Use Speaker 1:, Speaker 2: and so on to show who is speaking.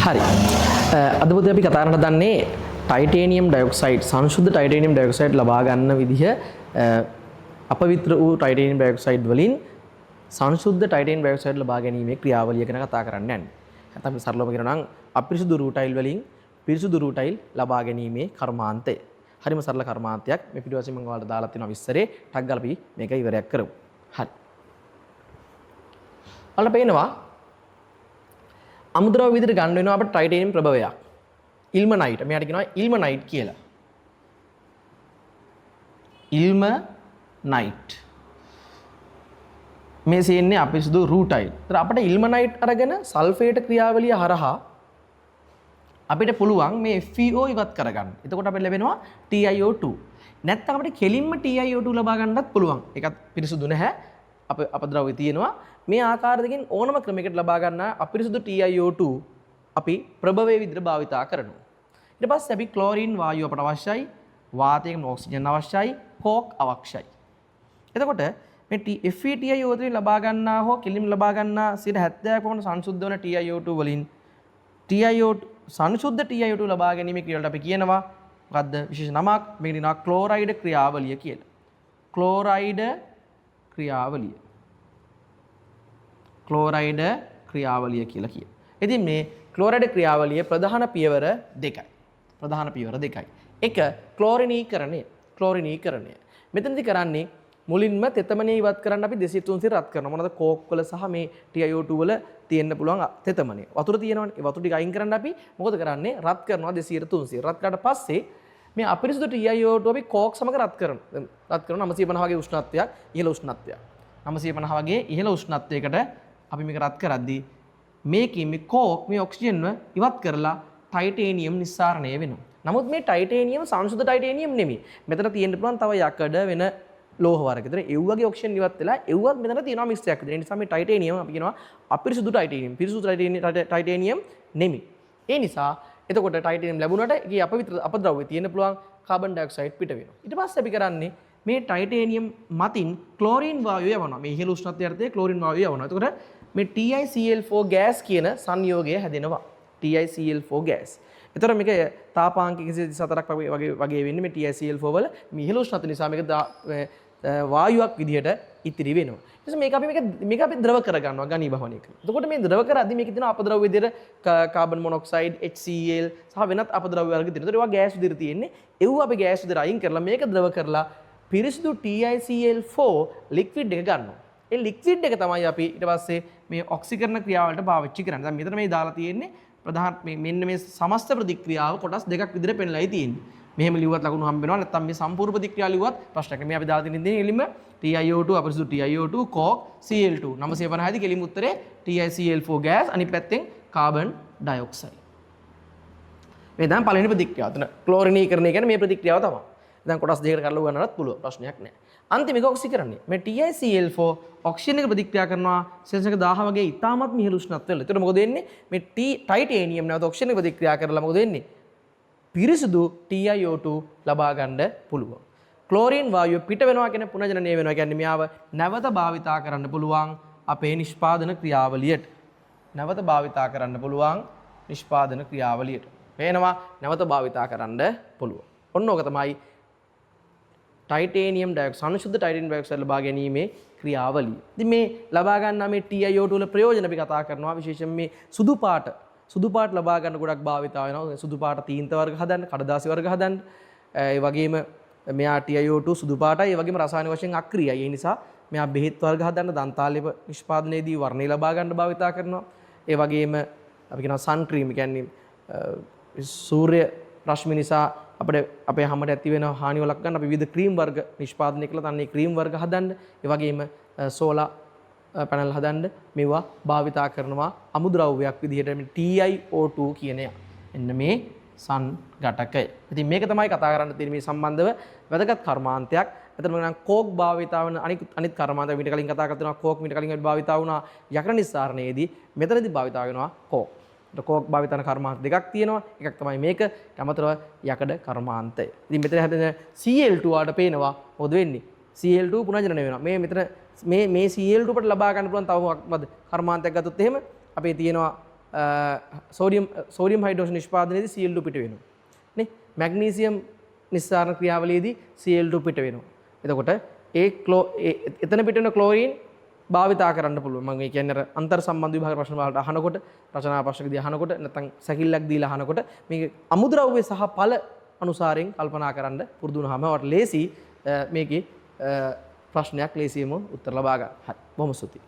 Speaker 1: හරි. අද පොතේ අපි කතා කරන්න හදන්නේ ටයිටේනියම් ඩයොක්සයිඩ්, සංශුද්ධ ටයිටේනියම් ඩයොක්සයිඩ් ලබා ගන්න විදිහ, අපවිත්‍ර වූ ටයිටේනියම් ඩයොක්සයිඩ් වලින් සංශුද්ධ ටයිටේනියම් ඩයොක්සයිඩ් ලබා ගැනීමේ ක්‍රියාවලිය ගැන කතා කරන්න යන්නේ. නැත්නම් අපි සරලවම කියනවා නම් අපිරිසුදු රූටයිල් වලින් පිරිසුදු රූටයිල් ලබා ගැනීමේ කර්මාන්තය. හරිම සරල කර්මාන්තයක්. මේ පිටුවසින් මම ඔයාලට දාලා තියෙනවා විස්තරේ. ටක් ගාලා අපි මේක ඉවරයක් කරමු. හරි. ඔයාලට පේනවා අමුද්‍රව්‍ය විදිහට ගන්න වෙනවා අපිට ටයිටේනියම් ප්‍රභවයක්. ඉල්මනයිට්. මෙයාට කියනවා ඉල්මනයිට් කියලා. ඉල්මනයිට්. මේ තියෙන්නේ අපිරිසුදු රූටයිල්. ඒතර අපිට ඉල්මනයිට් අරගෙන සල්ෆේට් ක්‍රියාවලිය හරහා අපිට පුළුවන් මේ FeO ඉවත් කරගන්න. එතකොට අපිට ලැබෙනවා TiO2. නැත්නම් අපිට කෙලින්ම TiO2 ලබා ගන්නත් පුළුවන්. ඒකත් පිරිසුදු නැහැ. අප අපද්‍රව්‍ය තියෙනවා. මේ ආකාර දෙකෙන් ඕනම ක්‍රමයකට ලබා ගන්න අපිරිසුදු TiO2 අපි ප්‍රභවයේ විදිහට භාවිතා කරනවා. ඊට පස්සේ අපි ක්ලෝරින් වායුව අපට අවශ්‍යයි, වාතයකින් ඔක්සිජන් අවශ්‍යයි, කෝක් අවශ්‍යයි. එතකොට මේ FeTiO3 ලබා ගන්නා හෝ කෙලින්ම ලබා ගන්නා 70ක් පමණ සංශුද්ධ වන TiO2 වලින් TiO2, සංශුද්ධ TiO2 ලබා ගැනීමේ ක්‍රියාවලට අපි කියනවා මොකද්ද විශේෂ නමක්? මේකට කියනවා ක්ලෝරයිඩ් ක්‍රියාවලිය කියලා. ක්ලෝරයිඩ් ක්‍රියාවලිය. ක්ලෝරයිඩ් ක්‍රියාවලිය කියලා කියනවා. ඉතින් මේ ක්ලෝරයිඩ් ක්‍රියාවලිය ප්‍රධාන පියවර දෙකයි. ප්‍රධාන පියවර දෙකයි. එක ක්ලෝරිනීකරණය. ක්ලෝරිනීකරණය. මෙතනදි කරන්නේ මුලින්ම තෙතමනේ ඉවත් කරන්න අපි 200 300 රත් කරනවා. මොනවද? කෝක් වල සහ මේ TiO2 වල තියෙන්න පුළුවන් තෙතමනේ. වතුර තියෙනවනේ. ඒ වතුර ටික අයින් කරන්න අපි මොකද කරන්නේ? රත් කරනවා 200 300. රත් කරාට පස්සේ මේ අපිරිසුදු TiO2 අපි කෝක් සමග රත් කරනවා. රත් කරනවා 950 වගේ උෂ්ණත්වයක්, ඉහළ උෂ්ණත්වයක්. 950 වගේ ඉහළ උෂ්ණත්වයකට අපි මේක රත් කරද්දී මේකේ මේ කෝක් මේ ඔක්සිජන්ව ඉවත් කරලා ටයිටේනියම් නිස්සාරණය වෙනවා. නමුත් මේ ටයිටේනියම් සංශුද්ධ ටයිටේනියම් නෙමෙයි. මෙතන තියෙන්න පුළුවන් තව යකඩ වෙන ලෝහ වර්ග. ඒතර ඒ වගේ ඔක්සිජන් ඉවත් වෙලා එව්වත් මෙතන තියෙනවා මික්ස් එකක් විතර. ඒ නිසා මේ ටයිටේනියම් අපි කියනවා අපිරිසුදු ටයිටේනියම්. පිරිසුදු ටයිටේනියම් නෙමෙයි. ඒ නිසා එතකොට ටයිටේනියම් ලැබුණාට ඒකේ අපවිත්‍ර අපද්‍රව්‍ය තියෙන්න පුළුවන්, කාබන් ඩයොක්සයිඩ් පිට වෙනවා. ඊට පස්සේ අපි කරන්නේ මේ ටයිටේනියම් මතින් ක්ලෝරින් වායුව යවනවා. මේ ඉහළ උෂ්ණත්වය යටතේ ක්ලෝරින් වායුව යවනවා. එතකොට මේ TiCl4 gas කියන සංයෝගය හැදෙනවා. TiCl4 gas. එතකොට මේක තාපාංක 134ක් වගේ වගේ වගේ වෙන්නේ මේ TiCl4 වල මේ ඉහළ උෂ්ණත්වය නිසා මේක වායුවක් විදිහට ඉතිරි වෙනවා. ඊට පස්සේ මේක අපි මේක මේක අපි ද්‍රව කරගන්නවා ඝනීභවනය කරලා. එතකොට මේ ද්‍රව කරද්දි මේකේ තියෙන අපද්‍රව්‍ය විදිහට කාබන් මොනොක්සයිඩ්, HCl සහ වෙනත් අපද්‍රව්‍ය වර්ග තියෙනවා. එතකොට ඒවා ගෑස් විදිහට තියෙන්නේ. ඒව අපි ගෑස් විදිහට අයින් කරලා මේක ද්‍රව කරලා පිරිසිදු TiCl4 liquid එක ගන්නවා. ඒ ලික්විඩ් එක තමයි අපි ඊට පස්සේ මේ ඔක්සිකරණ ක්‍රියාවලට පාවිච්චි කරන්නේ. දැන් මෙතන මේ දාලා තියෙන්නේ ප්‍රධාන මේ මෙන්න මේ සමස්ත ප්‍රතික්‍රියාව කොටස් දෙකක් විදිහට පෙන්ලයි තියෙන්නේ. මෙහෙම ලිව්වත් ලකුණු හම්බ වෙනවා. නැත්නම් මේ සම්පූර්ණ ප්‍රතික්‍රියාව ලිව්වත් ප්‍රශ්නයක් නෑ. මේ අපි දාලා තියෙන ඉතින් එළින්ම TiO2, අපිරිසුදු TiO2, coke, Cl2 950 දී කෙලින්ම උත්තරේ TiCl4 gas, අනිත් පැත්තෙන් කාබන් ඩයොක්සයිඩ්. මේ තමයි පළවෙනි ප්‍රතික්‍රියාව. එතන ක්ලෝරිනීකරණය කියන්නේ මේ ප්‍රතික්‍රියාව තමයි. දැන් කොටස් දෙකකට කරලා උගන්නනත් පුළුවන්, ප්‍රශ්නයක් නෑ. අන්තිම එක ඔක්සිකරණය. මේ TiCl4 oxygen එක ප්‍රතික්‍රියා කරනවා සෙල්සියස් 1000 වගේ ඉතාමත් ඉහළ උෂ්ණත්වවල. එතකොට මොකද වෙන්නේ? මේ T titanium නැවත ඔක්සිජන් එක ප්‍රතික්‍රියා කරලා මොකද වෙන්නේ? පිරිසිදු TiO2 ලබා ගන්න පුළුවන්. ක්ලෝරින් වායුව පිට වෙනවා කියන්නේ පුනර්ජනනය වෙනවා කියන්නේ මෙයාව නැවත භාවිතා කරන්න පුළුවන් අපේ නිෂ්පාදන ක්‍රියාවලියට. නැවත භාවිතා කරන්න පුළුවන් නිෂ්පාදන ක්‍රියාවලියට. පේනවා, නැවත භාවිතා කරන්න පුළුවන්. ඔන්න ඕක තමයි ටයිටේනියම් ඩයොක්සයිඩ්, සංශුද්ධ ටයිටේනියම් ඩයොක්සයිඩ් ලබා ගැනීමේ ක්‍රියාවලිය. ඉතින් මේ ලබා ගන්නා මේ TiO2 වල ප්‍රයෝජන අපි කතා කරනවා. විශේෂයෙන් මේ සුදු පාට, සුදු පාට ලබා ගන්න ගොඩක් භාවිතා වෙනවා. සුදු පාට තීන්ත වර්ග හදන්න, කඩදාසි වර්ග හදන්න. ඒ වගේම මෙයා TiO2 සුදු පාටයි, ඒ වගේම රසායනික වශයෙන් අක්‍රියයි. ඒ නිසා මෙයා බෙහෙත් වර්ග හදන්න, දන්තාලේප නිෂ්පාදනයේදී වර්ණය ලබා ගන්න භාවිතා කරනවා. ඒ වගේම අපි කියනවා සන් ක්‍රීම්, කියන්නේ සූර්ය රශ්මි නිසා අපිට අපේ හැමට ඇති වෙන හානි වලක් ගන්න අපි විවිධ ක්‍රීම් වර්ග නිෂ්පාදනය කළා තන්නේ ක්‍රීම් වර්ග හදන්න, ඒ වගේම සෝලා පැනල් හදන්න මේවා භාවිතා කරනවා අමුද්‍රව්‍යයක් විදිහට මේ TiO2 කියන එක. එන්න මේ සංඝටකය. ඉතින් මේක තමයි කතා කරන්න තියෙන මේ සම්බන්ධව වැදගත් කර්මාන්තයක්. එතන මම නම් කෝක් භාවිතා වන අනිත් අනිත් කර්මාන්ත මීට කලින් කතා කරලා තියෙනවා. කෝක් මීට කලින් අපි භාවිතා වුණා යකඩ නිස්සාරණයේදී. මෙතනදී භාවිතා වෙනවා කෝක්. කෝක් භාවිත කරන කර්මාන්ත දෙකක් තියෙනවා. එකක් තමයි මේක. ඊට අමතරව යකඩ කර්මාන්තය. ඉතින් මෙතන හැදෙන Cl2 ආට පේනවා මොකද වෙන්නේ? Cl2 පුනර්ජනනය වෙනවා. මේ මෙතන මේ මේ Cl2 අපට ලබා ගන්න පුළුවන් තව මොකක්ද කර්මාන්තයක් ගත්තොත් එහෙම අපේ තියෙනවා සෝඩියම් සෝඩියම් හයිඩ්‍රොක්සයිඩ් නිෂ්පාදනයේදී Cl2 පිට වෙනවා නේ. මැග්නීසියම් නිස්සාරණ ක්‍රියාවලියේදී Cl2 පිට වෙනවා. එතකොට ඒ එතන පිට වෙන ක්ලෝරීන් භාවිතා කරන්න පුළුවන්. මම ඒ කියන්නේ අර අන්තර් සම්බන්ධ විභාග ප්‍රශ්න වලට අහනකොට, රචනා ප්‍රශ්නකදී අහනකොට, නැත්නම් සැකිල්ලක් දීලා අහනකොට මේක අමුද්‍රව්‍ය සහ ඵල අනුසාරයෙන් කල්පනා කරන්න පුරුදු වුණාම ඔයාලට ලේසි මේකේ ප්‍රශ්නයක් ලේසියෙම උත්තර ලබා ගන්න. හරි. බොහොම ස්තුතියි.